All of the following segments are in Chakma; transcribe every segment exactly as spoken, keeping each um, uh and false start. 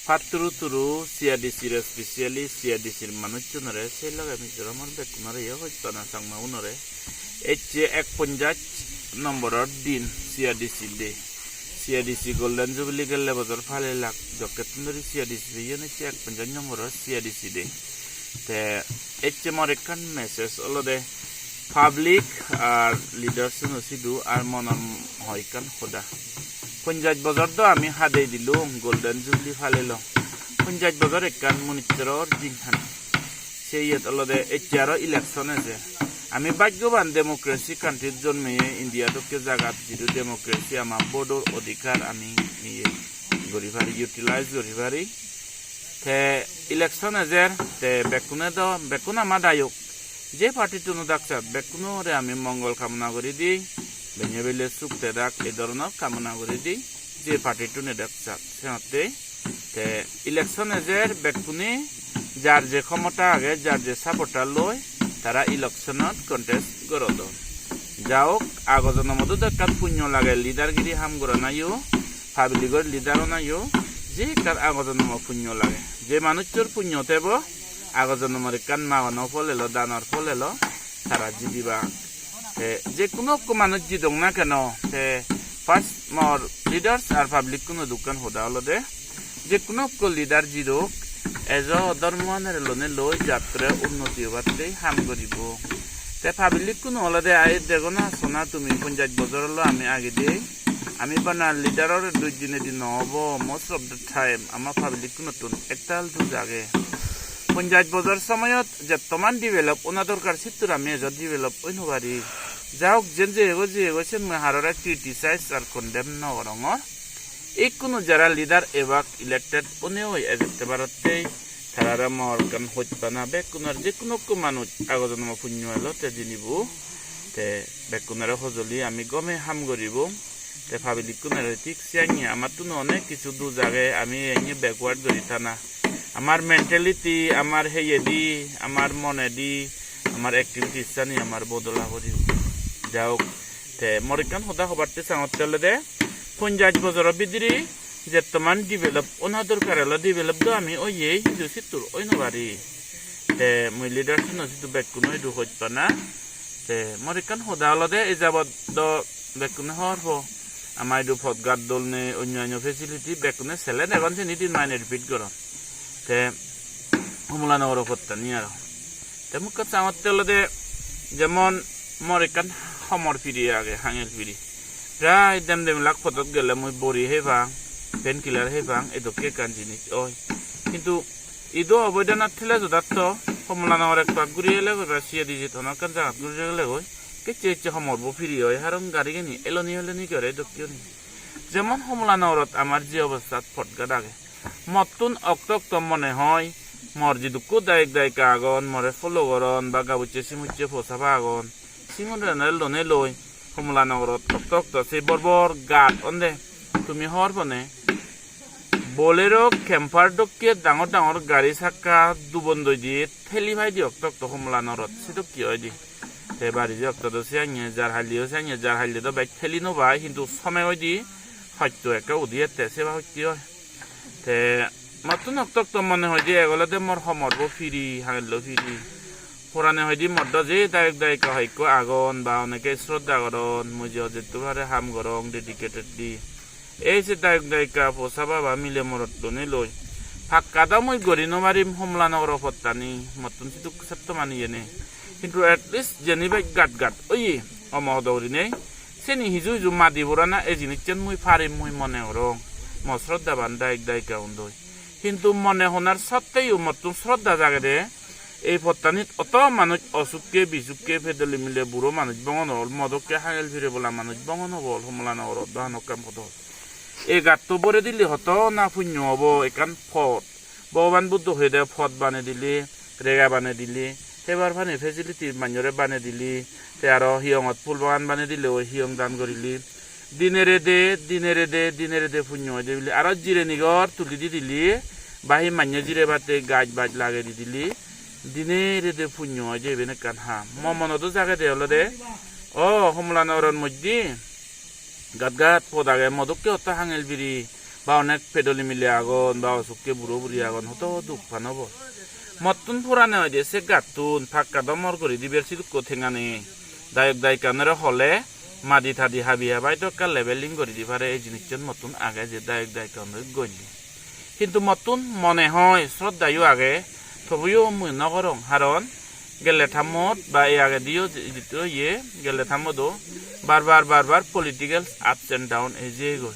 Patturu turu C A D C-re, specially C A D C-r manuchunore, sei loge Mizoramor bekkunore, ye hojpana Changmagunore. Ecche ek ponjaj nomboror din, C A D C day. C A D C Golden Jubilee gelle bojor palelak, jokkettun duri C A D C peyon, ecche ek ponjaj nomboror C A D C day. Te ecche mor ekkan message olode public ar leaders-uno sidu ar monor hoyekkan hoda. Ponjaj bojor do ami hadei dilung, Golden Jubilee palelong. Ponjaj bojor ekkan munissoror jinghani. Se iyot olode ecche aro election ejer. Ami bhagyoban democracy country-t jonmeye, India dokke jagat jidu democracy, ama vote-or odhikar ami iye guri pari, utilize guri pari. Te election ejer, te bekkune do, bekkun ama dayok. Je party-tun odak sat, bekkunore ami mongol kamona guri di, benne belle suk tedak, ei dhoronor kamona guri di, je party-tun odak sat, senotte. Te election ejer, bekkune jar je khomota age, jar je supporter loi, tara election-ot contest gorodon. Ja hok, ago jonomot do ekkan punyo lage, leader giri ham goranayo, public-or leader onayo, je ekkan ago jonomo punyo lage. Je manuchor punyo tebo, ago jonomor ekkan magono phol elo, danor phol elo, tara jidiba. Te je kuno ekko manuj jidok na keno, te first mor leaders ar public-kuno dokken hoda olode, je kuno ekko leader jidok, ejo dhormoanore lone loi jattore unnoti obatte ham guribo. Te public-kuno olode ai dego na, sona tumi ponjaj bojor olo ami agede, ami bana leader-ore duj dinedi no obo, most of the time ama public-kunottun ektal duj age. Ponjaj bojor somoyot jettoman develop ona dorkar, sittur ami ejo develop oi no pari. Ja hok, jen jeyegoi, jeyegoi, sen mui harore criticize ar condemn no gorongor. Ikkunu jara leader ebak elected onei ejette barottei tarare mor ekkan hojpana, bekkunor je kuno ekko manuj ago jonomo punyo elo te jinibo, te bekkunore hojoli ami gome ham guribo. Te public-kunore thik siyanye, amattun onek hissu duj age, ami iyanye backward guri thana. Amar mentality, amar heyedi, amar monedi, amar activities-ani amar bodola poribo. Ja hok, te mor ekkan hoda hobatte sangotte olode, ponjaj bojoro bidire jettoman develop ona dorkar elo, develop do ami oyei, hintu sittur oi no pari. Te mui leaders-uno sidu bekkuno idu hojpana. Te mor ekkan hoda olode, ei jabot do bekkune hobor po, ama idu podgat dol nei, onyo onyo facility bekkune sele degon, sini din mane repeat goron. Te Homola Nogoro pottani aro. Te mui ekkan sangotte olode, jemon mor ekkan homor piri age, hangel piri. Prai dem dem lak podot gele mui bori hei pang, painkiller hei pang, edokke ekkan jinis oi. Hintu idu oboidanot thele jodatto, Homola Nogor ek pak guri elegoi ba C A D C hono ekkan jagat guri elegoi, kecche kecche homorbo piri oi, haron garigani eloni eloni gore dokke guri. Jemon Homola Nogorot amar je obostat podgat age, mottun okto okto mone hoi, mor jidukko dayok dayika agon, more follow goron ba gabucche simucche posaba agon, sigun rene lone loi Homola Nogorot okto okto se bor bor gat onde, tumi hobor pone, Bolero, camper dokke dangor dangor gari sakka dubon doi diye theli pai di okto okto Homola Nogorot, sedokke oi di. Te bari je okto do siyanye, jar halle o siyanye, jar halle do bej theli no pai, hintu some oi di hosto ekka udi ette, seba hosto oi. Te mottun okto okto mone hoi di, ek olode mor homorbo piri, hangello piri. Porane hoi di, mor do je dayok dayika hoyekko agon ba oneke sroddha goron, mui je jettur pare ham gorong dedicatedly. Ei se dayok dayika, posa baba, mile morot lone loi, pakka do mui gori no parim Homola Nogoro pottani, mottun siduk setto mani jene. Hintu at least jeni bej gat gat oye, omo hodo gurinei, seni hiju hiju madi purana ei jinissen mui parim mui mone gorong, mo sroddhaban dayok dayika undoi. Hintu mone honar sotteyo mottun sroddha jagede, ei pottanit oto manuj osukke bisukke pedoli mile buro manuj bongon obol, mo dokke hangel pire bola manuj bongon obol, Homola Nogorot do hanokkam hodo. Ei gatto bore dile hoto na punyo obo, ekkan pot. Bhogoban Buddho hoide pot bane dile, rega bane dile, hebar pani facility manjore bane dile, te aro hiyongot phul bagan bane dile, oi hiyong dan gorile. Dine rede, dine rede, dine rede punyo oide bile. Aro jireni ghor tuli di dile, ba hi manye jirebatte gaj baj lagei di dile, dine rede punyo oide, iben ekkan ham. Mo monodo jagede olode, o Homola Nogoror moddhe gat gat pot age, mo dokke hotta hangel piri, ba onek pedoli mile agon, ba osukke buro buri agon, hoto duk pan obo. Mottun purane oide se gattun pakka domor guri diber sidukko tengani. Dayok dayikanore hole madi tadi habi habai do ekka leveling guri di pare, ei jinissan mottun age je dayok dayikanore golle. Hintu mottun mone hoi sroddhayo age, tobuyo mui no gorong, haron gelle thammot ba ei agediyo je-, jitto iye gelle thammodo bar bar bar bar political ups and down ei jeyegoi.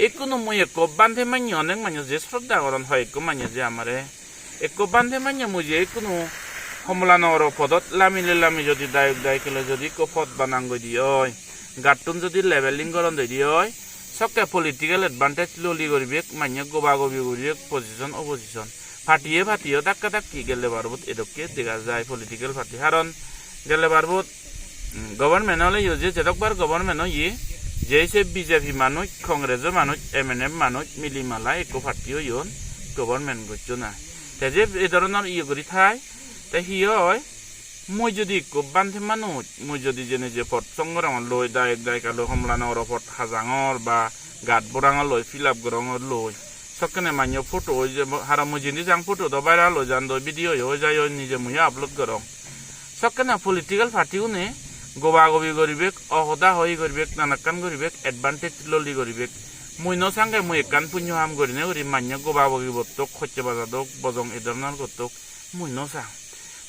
Ikkunu mui ekko bhante manye, onek manye je sroddha goron, hoi ekko manye je amare ekko bhante manye mui je ikkunu Homolanogoro podot lamile lami jodi dayok dayikele jodi ekko pod banang goi di oi, gattun jodi leveling goron doi di oi, sokke political advantage loli guribek, manye goba gobi guribek, position opposition. Party-ye party-yo dakka dakki gelle barbot edokke dega jai political party. Haron gelle barbot, mm, government ole yo je jedokbar government oye, jei se B J P manuj, Congress-o manuj, M N F manuj mili malai ekko party oyon, government gocchon ai. Te je ei dhoronor iye guri thai, te hi oi? Mui jodi ekko bhante manuj, mui jodi jene je pot songorongor loi, dayok dayika loi, Homolanogoro pot hajangor ba gat borangor loi, fill up gorongor loi, sokkene mannyo photo oi je, hara mui jindi jang photo do viral oi jan doi, video yo oi jai oi, nije muiyo upload gorong. Sokkene political party gune goba gobi goribek, ohoda hoi goribek, nanakkan goribek, advantage loli goribek. Mui no sange mui ekkan punyo ham gorine guri mannyo goba gobi bottok, hocche baja dok, bojong e dhoronor gottok. Mui no sang.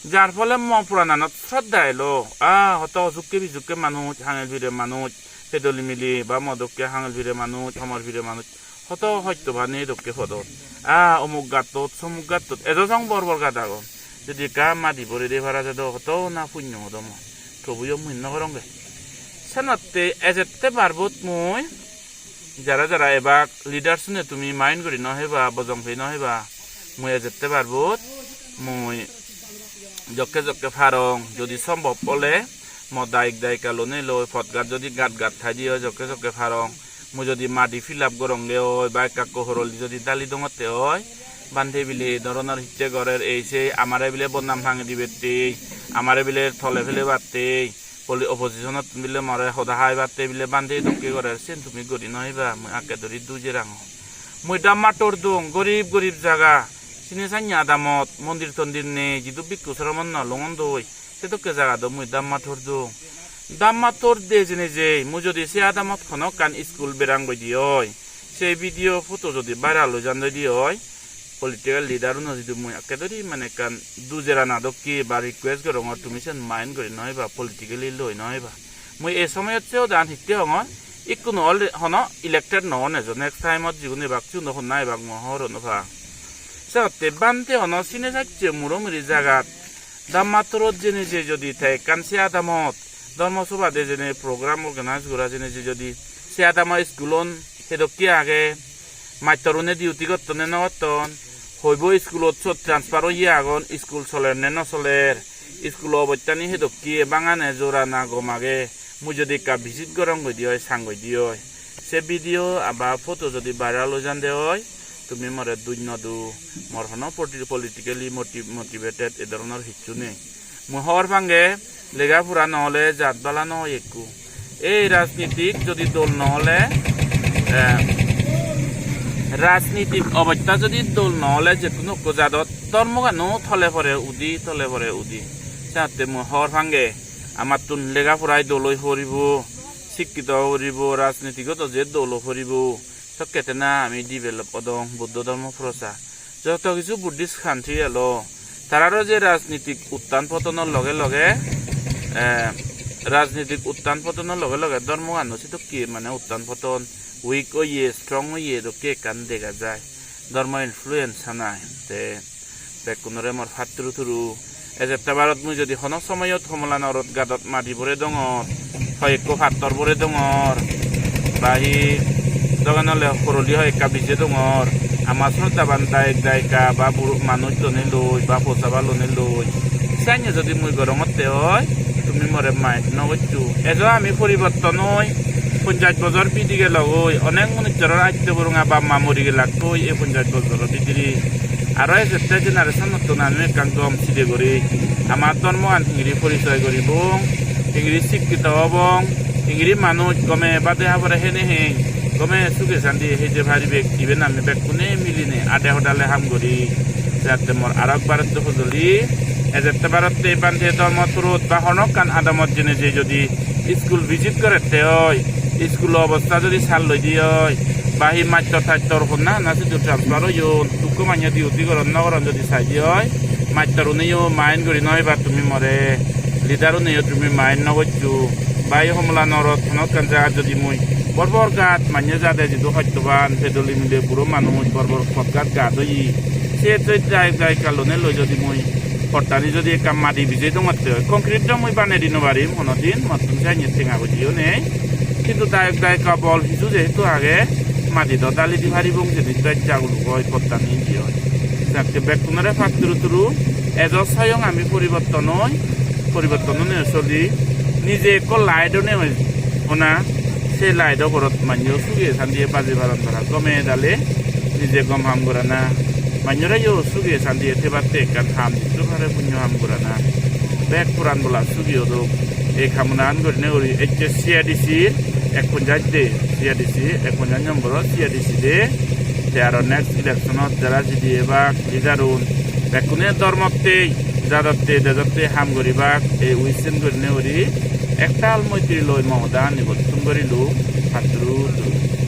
Jar phole mo purananot sroddha elo. Ah, hoto osukke bisukke manuj, hangel pire manuj, pedoli mili ba mo dokke hangel pire manuj, homor pire manuj, hoto hosto bani dokke podot. Ah, omuk gattot, somuk gattot, ejo song bor bor gat agon. Jodi ekka madi bore de para jedo, hoto na punyo odo mo. Tobuyo mui no goronge. Senotte ejette barbot mui jara jara ebak leader sune tumi mind guri no heba, bojong pei no heba. Mui ejette barbot, mui jokke jokke parong, jodi sombhob ole, mo dayok dayika lone loi, potgat jodi gat gat thai di oi, jokke jokke parong. Mui jodi madi fill up goronge oi, ba ekka ekko horoli jodi dali dongotte oi, bhante bile e dhoronor hicche gorer, ei sei amare bile bodnam tange dibatte, amare bile tole pelebatte, poli opposition-ot bile more hoda haibatte bile bhante dokke gorer, siyen tumi guri no heba, mui akke duri dujer angor. Mui damma tor dong, gorib gorib jaga, sini sanya adamot, mondir tondir nei, jidu bikku sromon no longondoi, sedokke jaga do mui damma tor dong. Damma tor de jene jei, mui jodi se adamot hono ekkan school berang goi di oi, se video photo jodi viral oi jan doi di oi, political leader uno jodi mui akke duri mane ekkan dujer ana dokke ba request gorongor, tumi sen mind guri no heba, politically loi no heba. Mui ei somoyot se hodan hitte hongor, ikkunu alre-, hono elected no on ejo, next time-ot jigun ebak sigun do honna ebak mui hobor no pang. Senotte bhante hono sine sacche muro muri jagat damma torot jene je jodi te ekkan se adamot dhormo sobha de jene program organize gora jene je jodi se adamo school-un hedokke age, mastorune duty gotton ne no gotton, hoibo school-ot sot transfer oye agon, school soler ne no soler, school-o obottani hedokke, bangane jora na gom age, mui jodi ekka visit gorong goi di oi, sang goi di oi. Se video aba photo jodi viral oi jan de oi, tumi more duj no do, mor hono poti-, politically moti-, motivated e dhoronor hissu nei. Mui hobor pange, lega pora no ole jat bala no oi ekku. Ei rajnitik jodi dol no ole, eh, rajnitik obosta jodi dol no ole, je hono ekko jadot dhormogano tole pore udi, tole pore udi. Senotte mui hobor pange, amattun lega porai dol oi poribo, sikkito oi poribo, rajnitigot o je dol oi poribo, sokke tena ami develop odong, Buddho dhormo prochar. Joto kichu Buddhist country elo, tararo je rajnitik uttan potonor loge loge, eh, rajnitik uttan potonor loge loge dhormogano sedokke mane uttan poton, weak oye, strong oye dokke ekkan dega jai. Dhormo influence anai. Te bekkunore mor patturu turu. Ejette barot mui jodi hono somoyot Homolanogorot gadot madi bore dongor, hoi ekko pattor bore dongor, ba hi dogan ole horoli hoi ekka bije dongor, ama sroddhaban dayok dayika ba buro manuj lone loi ba posaba lone loi, sanye jodi mui gorongotte oi, tumi more mind no goccho. Ejo ami poriborton oi, ponjash bojor bidi gelogoi, onek manuchor atto burunga bap ma mori gelakkoi ei ponjash bojoro bidire. Aro ejette generation-ottun ami ekkan gom side guri ama dhormogan hingiri porichoy guribong, hingiri sikkito obong, hingiri manuj gome bade habore hene heng, gome suge santi heje paribak, iben ami bekkune miline ade hodale ham guri. Jatte mor aro ekbar to hojoli, ejette barotte bhante dhormo turot ba honokkan adamot jene je jodi school visit gorette oi, school obostha jodi sal loi di oi, ba hi mastor tastor honna honna sidu transfer oyon, dukko manye duty goron no goron jodi sai di oi, mastor uneyo mind guri no ebar tumi more, leader uneyo tumi mind no goccho, ba hi Homola Nogorot honokkan jagat jodi mui bor bor gat manye jade jidu hostoban, pedoli mile buro manuj bor bor pot gat gat oye, se to dayok dayika lone loi jodi mui pottani jodi ekka madi bijei dongotte oi, concrete do mui banei di no parim honodin, mottun se anye tenga poiseyo nei. Hintu dayok dayika bol hiju jehetu age, madi do dali di paribong, jeni bej jaguluk oi pottani je oi. Jakke bekkunore patturu turu, ejo soyong ami poriborton oi, poriborton onei soli, nije ekko light onei oi, ona se light-o gorot manjo suge santiye baji paron tara gome dale, nije gom ham gorana, manjoreyo suge santiye thebatte ekkan ham jitto pare punyo ham gorana. Bek poran bola sugi odok. Ei kamonan gorine guri ecche C A D C ekponjaj de, C A D C ekponjaj nomboro C A D C de. Te aro next election-ot jara jidi ebak leader-un bekkune dhormotte, jadotte, dejotte ham guribak, ei wish-an gorine guri ektal moitri loi Mogoda ani gottun gorilung, patturu turu.